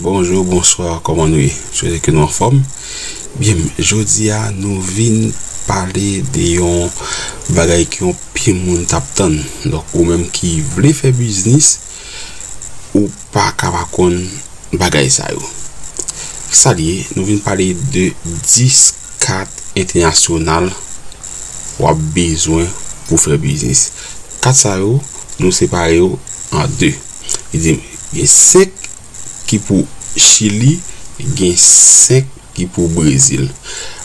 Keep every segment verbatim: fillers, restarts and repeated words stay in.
Bonjou, bonswa, kòman nou ye? M swete ke nou anfòm. Byen, jodi a, nou vin pale de yon bagay ke yon pil moun t ap tann. Donk, ou menm ki vle fè biznis, ou pa ka pa konn bagay sa yo. Sa l ye, nou vin pale de dis kat entènasyonal w ap bezwen pou fè biznis. Kat sa yo, nou separe yo an de. Li di, gen senk ki pou Chili, gen senk ki pou Brezil.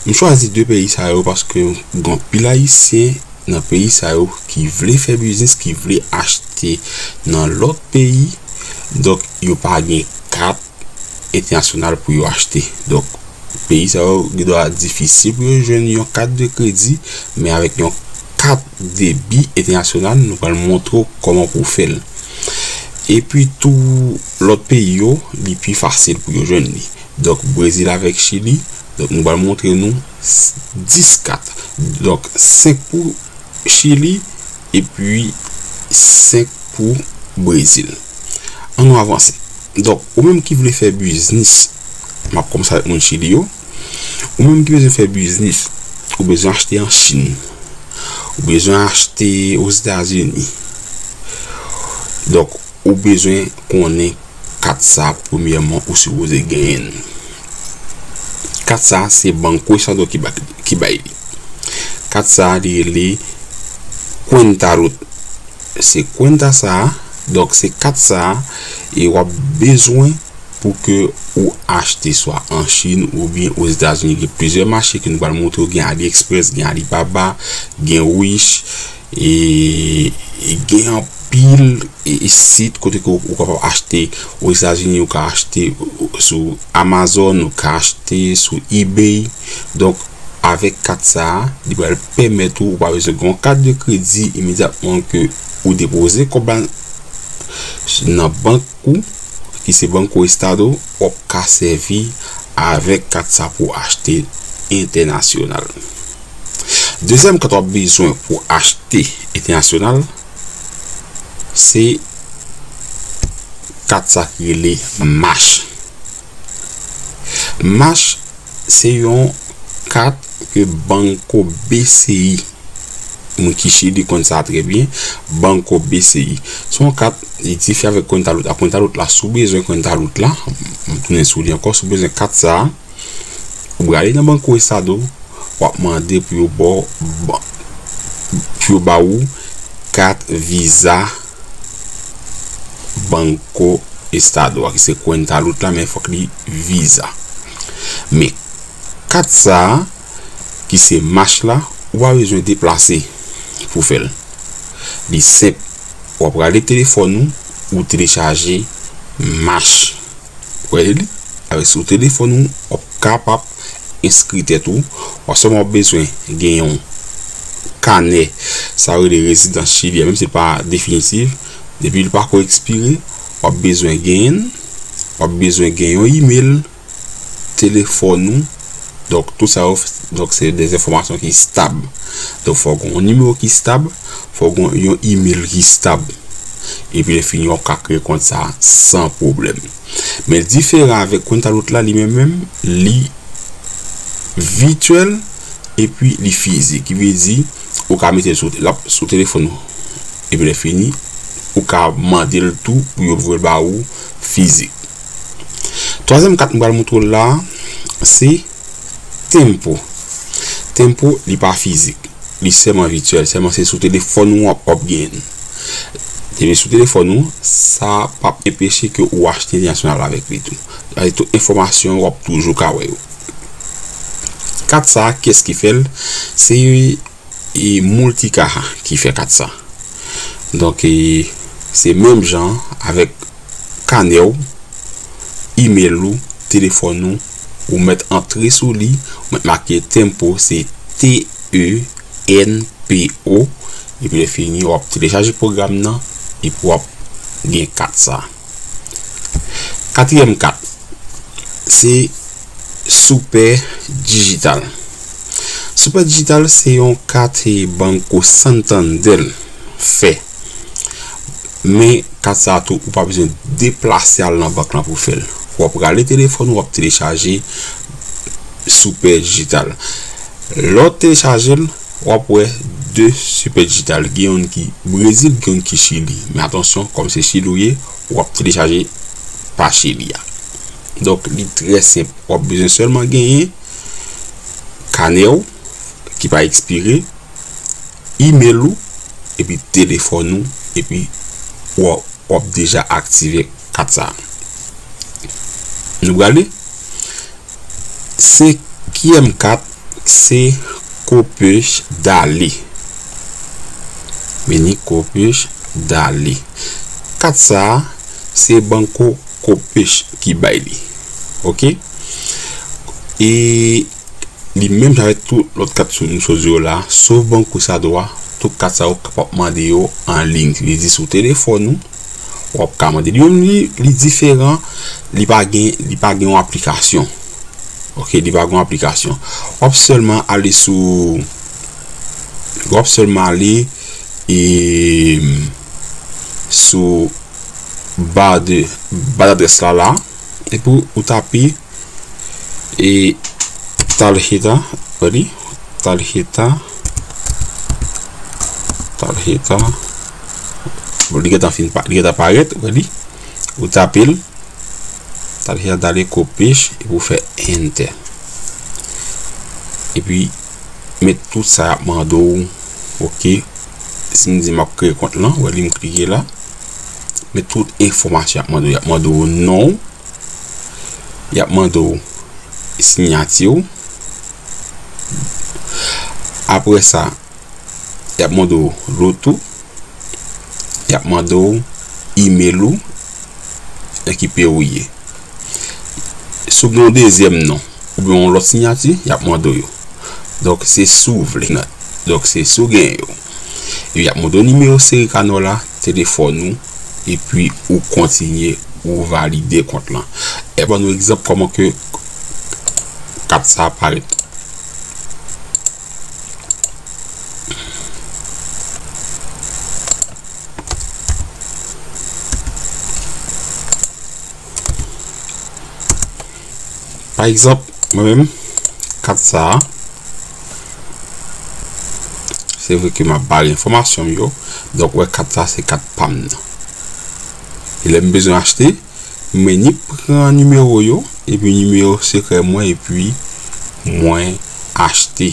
M chwazi de peyi sa yo paske gen anpil Ayisyen nan peyi sa yo ki vle fè biznis, ki vle achte nan lòt peyi. Donk, yo pa gen kat entènasyonal pou yo achte. Donk, peyi sa yo, gen dwa difisil pou yo jwenn yon kat de kredi, men avèk yon kat debi entènasyonal, nou pral montre w kòman pou w fè l. Epi tou, lòt peyi yo, li pi fasil pou yo jwenn li. Donk, Brezil avèk Chili, donk, nou pral montre nou s-, dis kat. Donk, senk pou Chili, epi senk pou Brezil. Ann nou avanse. Donk, ou menm ki vle fè biznis, m ap kòmanse avèk moun Chili yo. Ou menm ki bezwen fè biznis, ou bezwen achte an Chin. Ou bezwen achte Ozetazini. Donk, ou bezwen konnen kat sa premyèman ou sipoze genyen l. Kat sa se Banco Estado ki ba-, ki bay li. Kat sa li rele Cuenta Ruth. Se Cuenta sa, donk se kat sa e w ap bezwen pou ke ou achte swa an Chin oubyen Ozetazini. Gen plizyè mache ke nou pral montre w, gen AliExpress, gen Alibaba, gen Wish, e, e gen anpil, e, e sit kote ke ou, ou kapab achte. Ozetazini, ou ka achte sou Amazon, ou ka achte sou eBay. Donk, avèk kat sa a, li pral pèmèt ou, ou pa bezwen gen yon kat de kredi imedyatman ke ou depoze kòb la nan bank ou, ki se Banco Estado, w ap ka sèvi avèk kat sa pou achte entènasyonal. Dezyèm kat w ap bezwen pou achte entènasyonal, se kat sa ki rele Mash. Mash, se yon kat ke Banco B C I, moun ki Chili konn sa trè byen, Banco B C I. Se yon kat, li diferan avèk Cuenta Ruth la. Cuenta Ruth la, si w bezwen Cuenta Ruth la, m tounen sou li ankò, si w bezwen kat sa a, ou prale nan Banco Estado, w ap mande pou yo ba w, ba-, pou yo ba ou kat Visa Banco Estado a, ki se Cuenta Ruth la, men fòk li Visa. Men kat sa a, ki se Mash la, ou pa bezwen deplase pou fè l. Li senp. W ap prale telefòn ou, ou telechaje Mash. Ou wè li? Avèk sou telefòn ou, w ap kapab enskri tèt ou. W ap sèlman bezwen gen yon kanè, sa yo rele rezidans Chili a, menm si l pa definitif. Depi l pa ko ekspire, w ap bezwen genyen l. W ap bezwen gen yon imèl, telefòn ou. Donk, tout sa yo, donk, se de enfòmasyon ki stab. Donk, fò w gen yon nimewo ki stab, fò w gen yon imèl ki stab. Epi, lè fini, w ap ka kreye kont sa a san pwoblèm. Men l diferan avèk Cuenta Ruth la, li menm menm, li vityèl epi li fizik. Ki vle di, ou ka mete l sou, l ap sou telefòn ou. Epi lè fini, ou ka mande l tou pou yo voye l ba ou fizik. Twazyèm kat m pral montre w la, se Tempo. Tempo, li pa fizik. Li sèlman vityèl, sèlman se sou telefòn ou w ap, w ap genyen l. Depi sou telefòn ou, sa p ap enpeche ke ou achte entènasyonal avèk li tou. Sa vle di tout enfòmasyon w ap toujou ka wè yo. Kat sa a, kiyès ki fè l? Se, e, Multicaja ki fè kat sa. Donk, e, se menm jan avèk kanè w, imèl ou, telefòn ou, ou mèt antre sou li, ou mèt make Tempo, se T E N P O, epi lè fini, w ap telechaje pwogram nan, epi w ap gen kat sa. Katriyèm kat, se Super Digital. Super Digital se yon kat, e, Banco Santander fè. Men, kat sa a tou, ou pa bezwen deplase al nan bank lan pou fè l. W ap rale telefòn ou, w ap telechaje Super Digital. Lè w telechaje l, w ap wè de Super Digital. Gen youn ki Brezil, gen youn ki Chili. Men atansyon, kòm se Chili w ye, w ap telechaje pa Chili a. Donk, li trè senp. W ap bezwen sèlman genyen kanè w ki pa ekspire, imèl ou, epi telefòn ou, epi w ap, w ap deja aktive kat sa a. Nou prale. Senkyèm kat, se Copec Dale. Vini Copec Dale. Kat sa a, se Banco Copec ki bay li. Oke? E li menm jan avèk tout lòt kat sou nou sot di yo la, sof Banco Sadwa, tout kat sa yo kapab mande yo an liy. Li di sou telefòn ou, w ap ka mande. Li menm li, li diferan, li pa gen, li pa gen yon aplikasyon. Oke, li pa gen yon aplikasyon. W ap sèlman ale sou, w ap sèlman ale, e, sou ba de, ba d'adrès la la, epi ou tape, e, tarjeta, wè li, tarjeta, tarjeta. Bon, li gentan fin pa-, li gentan parèt, wè li. Ou tape l, tarjeta Dale Copec, epi ou fè enter. Epi, met tout sa y ap mande w, oke. Si m di m ap kreye kont lan, wè li m klike la. Met tout enfòmasyon y ap mande w. Y ap mande w non w, y ap mande w siyati w. Apre sa, y ap mande w loto, y ap mande w imèl ou, nan ki peyi w ye. Si w gen yon dezyèm non, oubyen yon lòt siyati, y ap mande w yo. Donk, se si w vle. Donk, se si w gen yo. Epi y ap mande w nimewo seri kanè w la, telefòn ou, epi ou kontinye, ou valide kont lan. E ban nou egzanp kòman ke kat sa a parèt. Pa egzanp, mwen menm, kat sa a, se vre ke m ap bare enfòmasyon m yo, donk, wè, kat sa a se kat pa m nan. E lè m bezwen achte, mwen ni pran nimewo yo, epi nimewo sekrè mwen, epi mwen achte.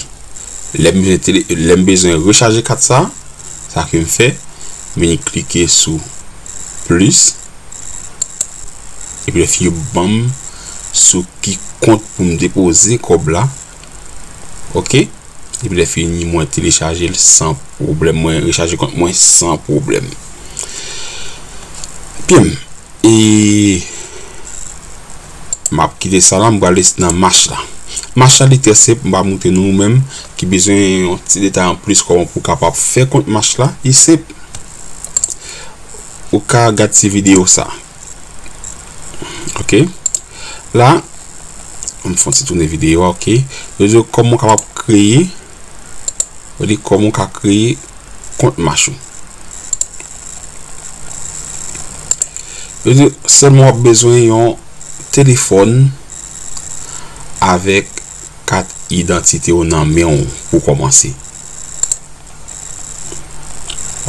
Lè m bezwen tele-, lè m bezwen rechaje kat sa, sa ke m fè, m vini klike sou plis, epi lè fini yo ban m sou ki kont pou m depoze kòb la. Oke? Epi lè fini, mwen telechaje l san pwoblèm, mwen rechaje kont mwen san pwoblèm. Byen, e m ap kite sa la, m prale nan mach la. Mach la, li trè senp, m va montre nou menm ki bezwen yon ti detay anplis kòman pou w kapab fè kont mach la, li senp. Ou ka gad ti videyo sa. Oke. La, m fè yon ti tounen videyo a, oke. Yo di w kòman w kapab kreye, yo di kòman w ka kreye kont mach ou. Yo di sèlman w ap bezwen yon telefòn avèk kat idantite w nan men w pou kòmanse.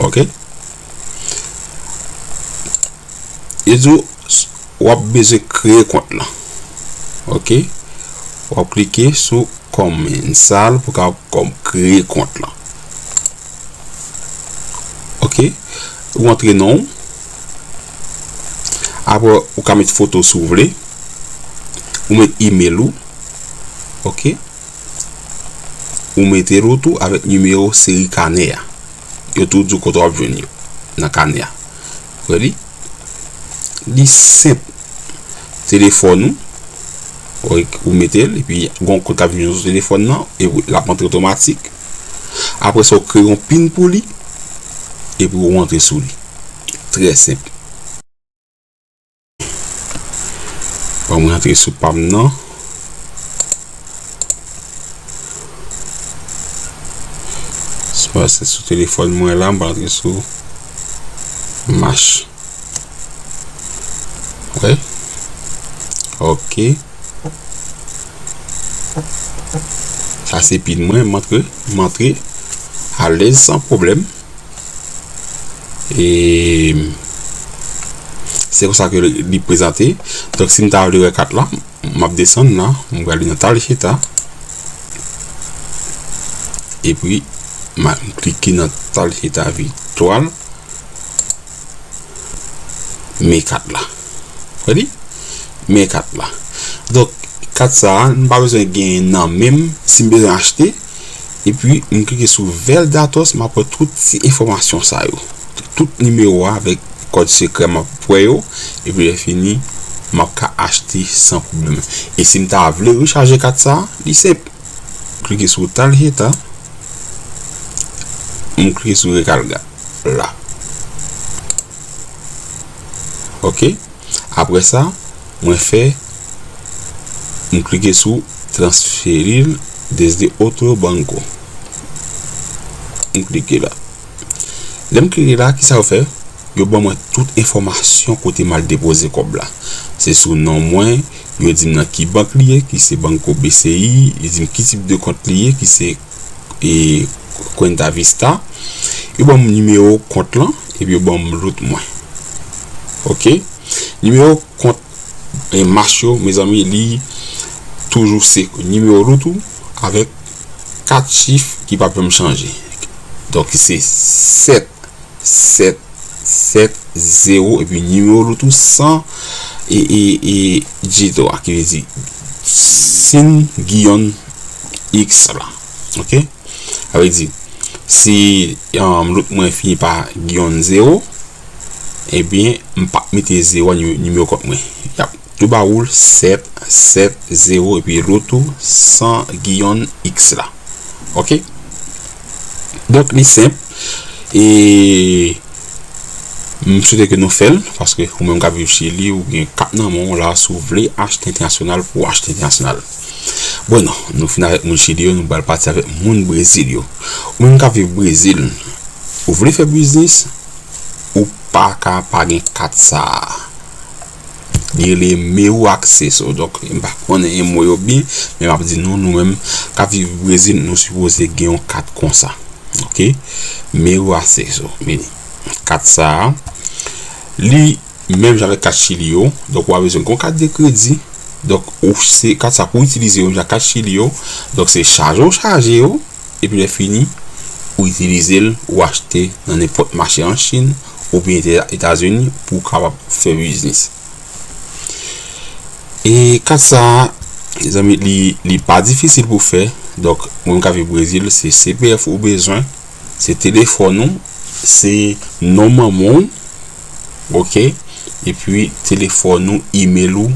Oke. Yo di w, s-, w ap bezwen kreye kont lan. Oke. W ap klike sou comenzar pou ka kòm kreye kont lan. Oke. Ou antre non w. Apre, ou ka met foto si w vle. Ou met imèl ou. Oke. Ou mete l ou tou avèk nimewo seri kanè a. Yo tou di w kote w ap jwenn yo nan kanè a. Wè li? Li senp. Telefòn ou, ou, ou mete l, epi gon kòd k ap vini sou telefòn nan, epi l ap antre otomatik. Apre sa, ou kreye yon pin pou li, epi ou antre sou li. Trè senp. Bon, mwen antre sou pa m nan. Se pa, se sou telefòn mwen la, m pa antre sou mach. Wè. Ok. Sa se pin mwen, m antre, m antre alèz san pwoblèm. E se konsa ke li prezante. Donk, si m ta vle wè kat la, m ap desann la, m prale nan Tarjeta. Epi, m a, m klike nan Tarjeta Virtual. Men kat la. Ready? Men kat la. Donk, kat sa a, m pa bezwen genyen nan men m. Si m bezwen achte, epi m klike sou Ver datos, m ap wè tout ti enfòmasyon sa yo. Tout nimewo a avèk kòd sekrè m ap wè yo, epi lè fini, m ap ka achte san pwoblèm. E si m ta vle rechaje kat sa a, li senp. Klike sou Tarjeta, m klike sou Recarga la. Ok. Apre sa, mwen fè, m klike sou Transferir desde otro banco. M klike la. Lè m klike la, kisa yo fè? Yo ban mwen tout enfòmasyon kote m al depoze kòb la. Se sou non mwen, yo di m nan ki bank li ye, ki se Banco B C I, yo di m ki tip de kont li ye, ki se, e, Cuenta Vista. Yo ban m nimewo kont lan, epi yo ban m lout mwen. Ok? Nimewo kont, e, Mash yo, mezanmi, li toujou se nimewo lout ou avèk kat chif ki p ap janm chanje. Donk, se sèt sèt sèt zewo, epi nimewo lout ou san e, e, e, djito a, ki vle di sin giyon X la. Ok? Sa vle di, si, um, lout mwen fini pa giyon zewo, ebyen, m p ap mete zewo a nime-, nimewo kont mwen. Y ap tou ba ou l sèt sèt zewo epi lout ou san giyon X la. Ok? Donk, li senp. E m swete ke nou fè l, paske ou menm k ap viv Chili, ou gen kat nan men w la, si w vle achte entènasyonal, pou w achte entènasyonal. Bon, non, nou fin avèk moun Chili yo, nou pral pati avèk moun Brezil yo. Ou menm k ap viv Brezil, ou vle fè biznis, ou pa ka pa gen kat sa a. Li rele Meu Acesso. Donk, m pa konnen mo yo byen, men m ap di nou, nou menm k ap viv Brezil, nou sipoze gen yon kat konsa. Ok? Meu Acesso. Men, kat sa a, li menm jan avèk kat Chili yo. Donk, w a bezwen gen yon kat de kredi. Donk, ou se kat sa pou itilize yo, menm jan kat Chili yo. Donk, se chaje w chaje yo. Epi lè fini, ou itilize l, ou achte nan nenpòt mache an Chin oubyen Eta-, Etazini pou w kapab fè biznis. E kat sa a, mezanmi, li, li pa difisil pou fè. Donk, mwen m ka viv Brezil, se C P F ou bezwen, se telefòn ou, se non manman w, ok? Epi telefòn ou, email ou,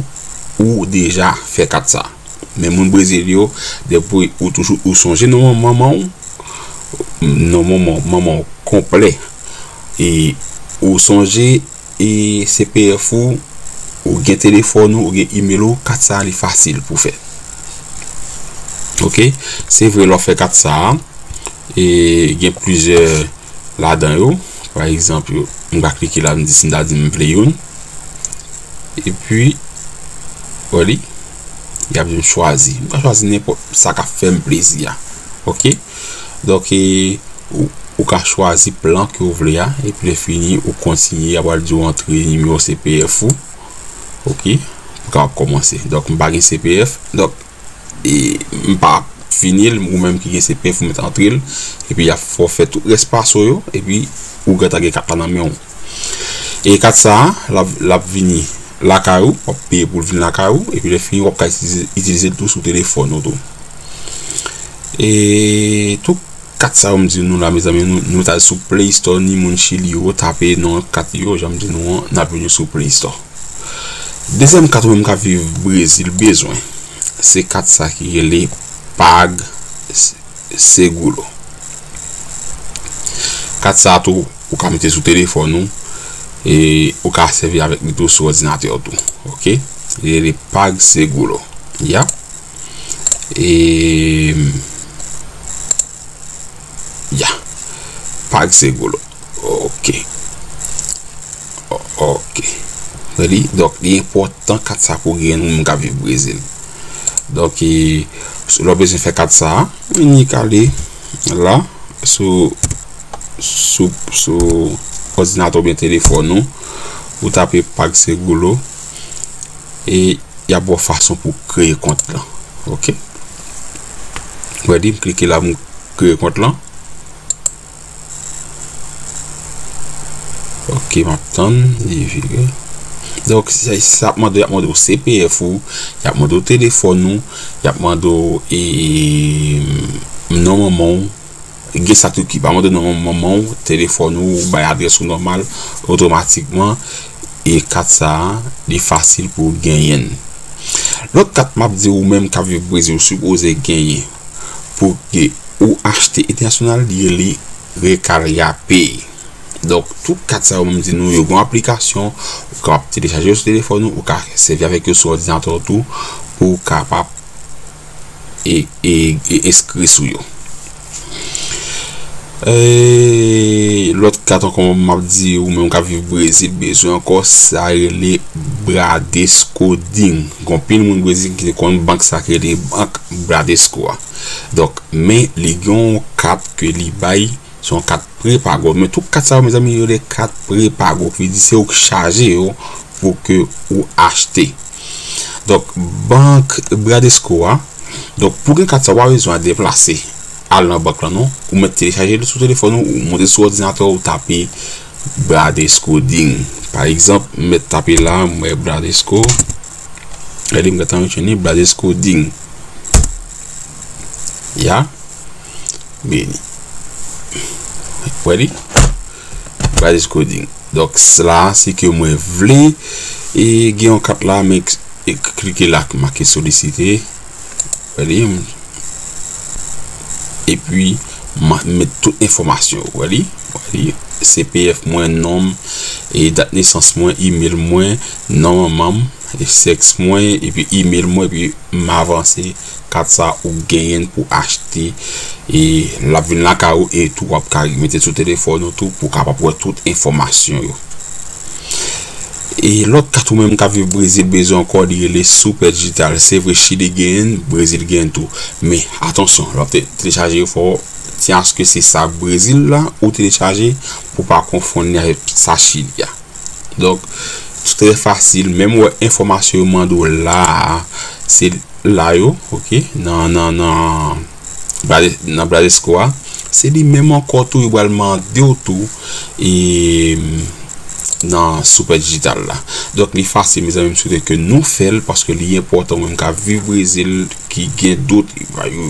ou deja fè kat sa. Men moun Brezil yo, depi ou toujou, ou sonje non manman w, non manman, manman w konplè. E ou sonje, e C P F ou, ou gen telefòn ou, ou gen email ou, kat sa a li fasil pou fè. Ok? Se vre, lè w fè kat sa a, e gen plizyè ladan yo. Pa egzanp, yo, m ka klike la, m di, si m ta di m vle youn. Epi, wè li, y ap di m chwazi. M ka chwazi nenpòt sa k ap fè m plezi a. Ok? Donk, e, ou, ou ka chwazi plan ke w vle a, epi lè fini, ou kontinye, y ap di w antre nimewo C P F ou. Ok? Pou kapab kòmanse. Donk, m pa gen C P F. Donk, e m pa fini l, ou menm ki gen C P F, ou mèt antre l, epi y ap fè w fè tout rès pas ou yo, epi ou gentan gen kat la nan men w. E kat sa a, l ap, l ap vini lakay ou, w ap peye pou l vin lakay ou, epi lè fini, w ap ka itilize, itilize l tou sou telefòn ou tou. E tout kat sa yo m di nou la, mezanmi, nou, nou t al sou Play Store, ni moun Chili yo, tape non kat yo, jan m di nou an, n ap vin sou Play Store. Dezyèm kat ou menm k ap viv Brezil bezwen, se kat sa ki rele Pag Seguro. Kat sa tou, ou ka mete sou telefòn ou, e ou ka sèvi avèk li tou sou òdinatè w tou. Ok? Li rele Pag Seguro. Ya. E, ya. Pag Seguro. Ok. O-, ok. Wè li, donk, li enpòtan kat sa pou genyen nou menm k ap viv Brezil. Donk, e, lè w bezwen fè kat sa, vini kale la, sou, sou, sou òdinatè oubyen telefòn ou, ou tape PagSeguro, e y ap ba w fason pou w kreye kont lan. Oke? Wè li, m klike la pou m kreye kont lan. Ok, m ap tann li vire. Donk, sa, sa ap mande, y ap mande w C P F ou, y ap mande w telefòn ou, y ap mande w, e, non manman w. Gen sa tou ki pa mande non manman w, telefòn ou, ou bay adrès ou nòmal, otomatikman, e kat sa a, li fasil pou w genyen l. Lòt kat m ap di ou menm k ap viv Brezil, ou sipoze genyen pou ke ou achte entènasyonal, li rele Recarga Pay. Donk, tout kat sa yo, m di nou, yo gen yon aplikasyon, ou kapab telechaje yo sou telefòn ou, ou ka sèvi avèk yo sou òdinatè w tou, pou ou kapab e, e, e enskri sou yo. E, lòt kat ankò m ap di ou menm k ap viv Brezil, bezwen ankò, sa rele Bradesco Ding. Gen anpil moun Brezil ki te konn bank sa ki rele bank Bradesco a. Donk, men li gen yon kat ke li bay, se yon kat prepago. Men tout kat sa yo, mezanmi, yo rele kat prepago. Ki vle di se ou k chaje yo pou ke ou achte. Donk, bank Bradesco a. Donk, pou gen kat sa, w pa bezwen deplase al nan bank lan, non. Ou mèt telechaje l sou telefòn ou, ou monte sou òdinatè w, ou tape Bradesco Ding. Pa egzanp, m mèt tape la, m wè Bradesco. Gade, m gentan reteni Bradesco Ding. Ya. Beni. Wè li? Bradesco Ding. Donk, la, se ke mwen vle, e gen yon kat la, men k-, e k-, klike la, k make solisite. Wè li? Epi, m a met tout enfòmasyon. Wè li? Wè li? C P F mwen, non m, e dat nesans mwen, email mwen, non manman m, e sèks mwen, epi email mwen, epi m avanse, kat sa ou genyen pou achte, e l ap vin lakay ou, e tou w ap ka mete sou telefòn ou tou pou w kapab wè tout enfòmasyon yo. E lòt kat ou menm k ap viv Brezil bezwen ankò, li rele Super Digital. Se vre, Chili genyen, Brezil genyen tou. Men, atansyon, lè w ap te-, telechaje yo, fò w tyen aske se sa Brezil la ou telechaje pou w pa konfonn li avèk sa Chili a. Donk, trè fasil. Menm wè enfòmasyon yo mande w la a, se la yo, oke, nan, nan, nan, Brade-, nan Bradesco a. Se li menm ankò tou, yo pral mande w tou, e, nan Super Digital la. Donk, li fasil, mezanmi, m swete ke nou fè l, paske li enpòtan, ou menm k ap viv Brezil, ki gen dout, yo,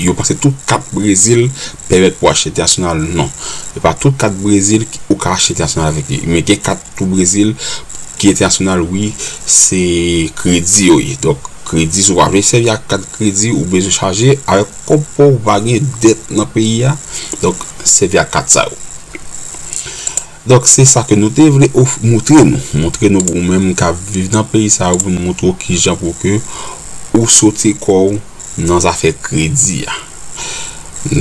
yo panse tout kat Brezil pèmèt pou achte entènasyonal, non. E pa tout kat Brezil ki, ou ka achte entènasyonal avèk li. Men gen kat tou Brezil ki entènasyonal, wi, se kredi yo ye. Donk, kredi, si w pa vle sèvi ak kat kredi, ou bezwen chaje avèk kòb pa w, ou pa gen dèt nan peyi a. Donk, sèvi ak kat sa yo. Donk, se sa ke nou te vle of-, montre nou. Montre nou pou ou menm k ap viv nan peyi sa yo, pou nou montre w kijan pou ke ou soti kò w nan zafè kredi a.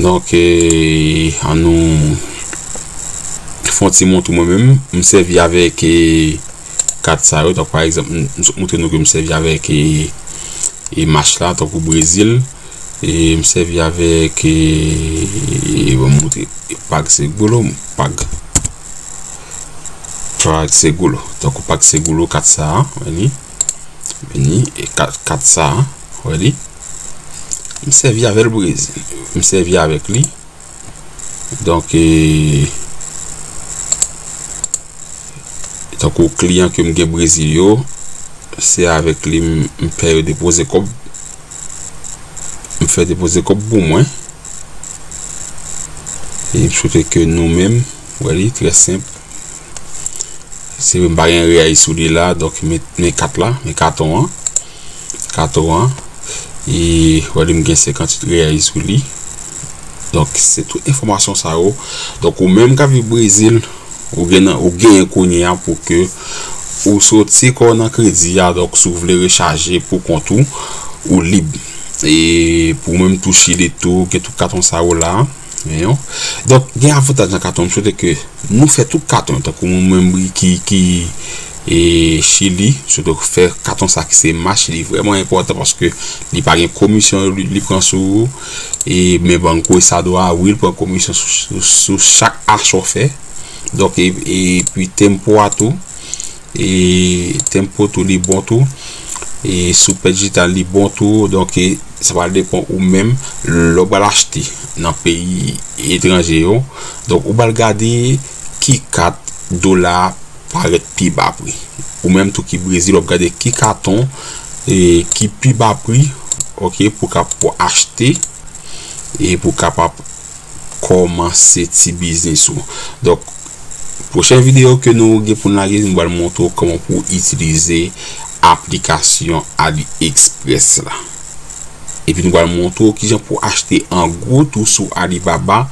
Donk, e, an nou fè yon ti montre mwen menm. M sèvi avèk, e, kat sa yo. Donk, pa egzanp, m, m sot montre nou ke m sèvi avèk, e, e match la, tankou Brezil. E m sèvi avèk, e, e, bon, m montre, e, PagSeguro, Pag, PagSeguro. Tankou PagSeguro, kat sa a, wè li. Vini, e kat, kat sa a, wè li. M sèvi avè l Brezil. M sèvi avèk li. Donk, e, tankou kliyan ke m gen Brezil yo, se avèk li m, m fè yo depoze kòb. M fè depoze kòb pou mwen. E m swete ke nou menm, wè li, trè senp. Se m pa gen reais sou li la, donk men, men kat la, men katon an. Katon an. E wè li, m gen senkanntuit reais sou li. Donk, se tout enfòmasyon sa yo. Donk, ou menm k ap viv Brezil, ou gen, ou genyen kounye a pou ke ou soti kò w nan kredi a. Donk, si w vle rechaje pou kont ou, ou lib. E pou menm tou Chili tou, gen tout katon sa yo la. Men yo. Donk, gen avantaj nan katon. M swete ke nou fè tout katon, tankou moun menm ki, ki, e Chili, sou fè katon sa ki se Mash, li vrèman enpòtan paske li pa gen komisyon li, li pran sou ou. E men Banco Estado a, wi, li pran komisyon sou, sou, sou chak acha w fè. Donk, e, epi tempo a tou, e tempo tou li bon tou. E sou Pay Digital li bon tou. Donk, e, sa va depann ou menm lè w pral achte nan peyi etranje yo. Donk, ou pral gade ki kat dola parèt pi ba pri. Ou menm tou ki Brezil, w ap gade ki katon e ki pi ba pri, ok, pou ka pou achte e pou kapab kòmanse ti biznis ou. Donk, pwochen videyo ke nou gen pou n lage, nou pral montre w kòman pou w itilize aplikasyon AliExpress la. Epi nou pral montre w kijan pou achte an gwo tou sou Alibaba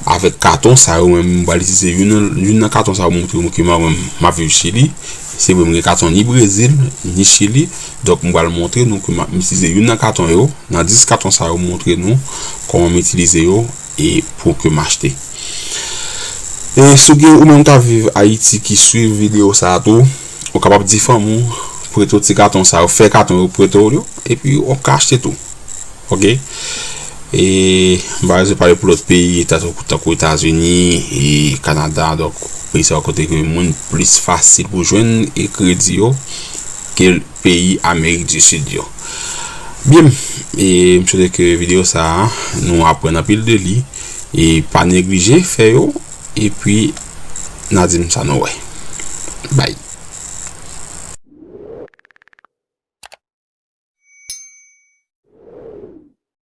avèk katon sa yo. Mwen, m pral itilize youn nan, youn nan katon sa yo, montre nou ke mwen, m ap viv Chili. Se vre, m gen katon ni Brezil, ni Chili. Donk, m pral montre nou ke m ap itilize youn nan katon yo. Nan dis katon sa yo, montre nou kòman m itilize yo e pou ke m achte. E si w gen, ou menm k ap viv Ayiti ki swiv videyo sa a tou, ou kapab di fanmi w prete w ti katon sa yo, fè katon yo prete w yo, epi w ka achte tou. Ok? E m pa bezwen pale pou lòt peyi, tankou, tankou Etazini e Kanada, donk peyi sa yo kote ke moun plis fasil pou jwenn e kredi yo ke peyi Amerik di Sid yo. Byen, e m swete ke videyo sa a, nou aprann anpil de li, e pa neglije fè yo, epi n a di m sa nou wè. Bye.